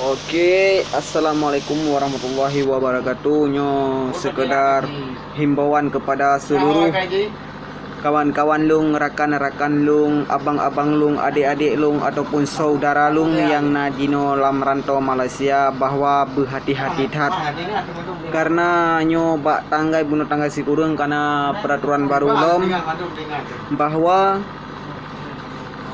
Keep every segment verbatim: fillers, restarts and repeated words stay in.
Oke, assalamualaikum warahmatullahi wabarakatuh. Nyoe sekedar himbauan kepada seluruh kawan-kawan lôn, rakan-rakan lôn, abang-abang lôn, adék-adék lôn ataupun saudara lôn nyang na jinoe lam rantau Malaysia bahwa beuhati-hati that. Karena nyoe bak tanggai bunoe tanggai sikureueng kana peraturan baru lom bahwa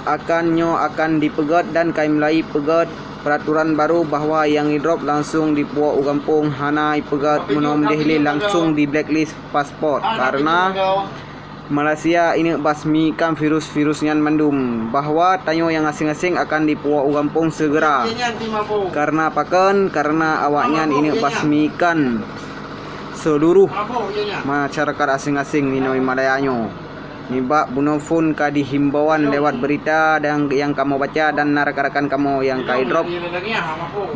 akan nyoe akan dipeugét dan ka mulai peugét peraturan baru bahwa nyang idrop langsung dipuwoe u gampông, hana ipeugét meunoe meudehlih langsung di blacklist paspor. Karena Malaysia ineuk basmikan virus-virus nyan mandum, bahwa tanyoe nyang aséng-aséng akan dipuwoe u gampông segera. Karena pakon? Karena awaknyan ineuk basmikan seluruh masyarakat aséng-aséng di Malaya nyoe. Nibak bunoe phon ka dihimbauan lewat berita dan nyang kamoe baca dan na rakan-rakan kamoe nyang ka idrop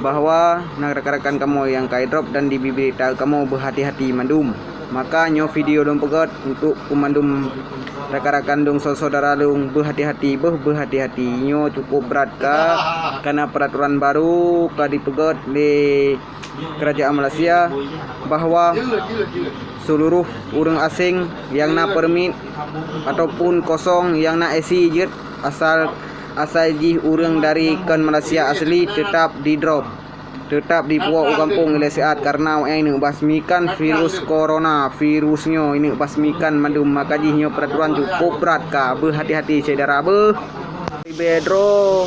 bahwa na rakan-rakan kamoe nyang ka idrop dan di berita kamoe beuhati-hati mandum. Maka nyoe video lôn peugét untuk peumandum rakan-rakan lôn, saudara lôn, beuhati-hati, beuh beuhati-hati. Nyoe cukup brat ka, karena peraturan baru ka dipeugét lé kerajaan Malaysia bahwa seluruh ureuëng aséng nyang na permit ataupun kosong nyang na isi jeuet asal asai jih ureuëng dari kon Malaysia asli tetap didrop, tetap dipuwoe u gampông ilée siat karena awaknyan ineuk basmikan virus corona, virus nyoe ineuk basmikan mandum. Maka jih nyoe peraturan cukup brat ka, beuhati-hati syedara beuh. Ribée droe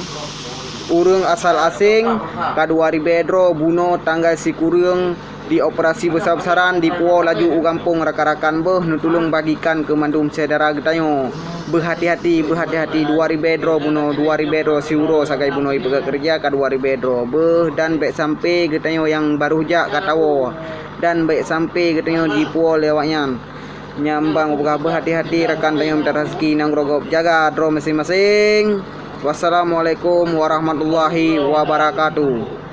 ureuëng asal aséng, ka dua ribée droe bunoe tanggai sikureueng dioperasi besar-besaran, dipuwoe laju u gampông rakan-rakan beuh neutulông bagikan keu mandum syedara geutanyoe. Beuhati-hati, beuhati-hati, dua ribée droe bunoe, dua ribée droe siuroe sagai bunoe ipeugét keureuja ka dua ribée droe beuh dan bék sampai geutanyoe nyang barôh jak ka tawoe dan bék sampai geutanyoe jipuwoe lé awaknyan. Nyambang peugah beuhati-hati rakan tanyoe mita raseuki nyang grogob jaga droe maséng-maséng. Wassalamualaikum warahmatullahi wabarakatuh.